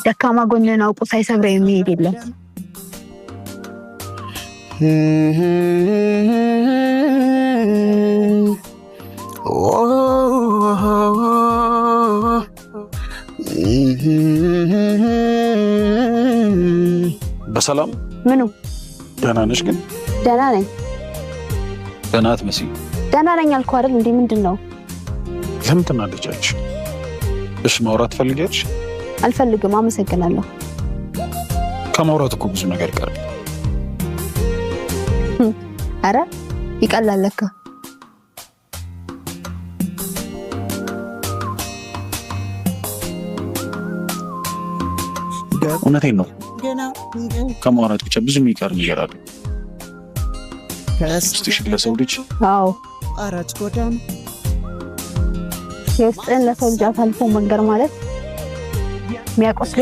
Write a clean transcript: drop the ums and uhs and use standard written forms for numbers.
ደካማ ጎንህን አውቆ ሳይሰብረው የሚሄድ የለም። በሰላም? ምኑ? ደህና ነሽ ግን? ደህና ነኝ። ደህና አትመስይም። ደህና ነኝ አልኩህ አይደል እንዴ? ምንድን ነው? ለምን ትናደጃለሽ? እሺ፣ ማውራት ትፈልጊያለሽ? አልፈልግም። አመሰግናለሁ። ከማውራት እኮ ብዙ ነገር ይቀራል። አረ ይቀላል ለካ። እውነቴን ነው። ከማውራት ብቻ ብዙ የሚቀር ነገር አለ። ውስጥሽን ለሰው ልጅ አዎ፣ የውስጥን ለሰው ልጅ አሳልፎ መንገር ማለት የሚያቆስል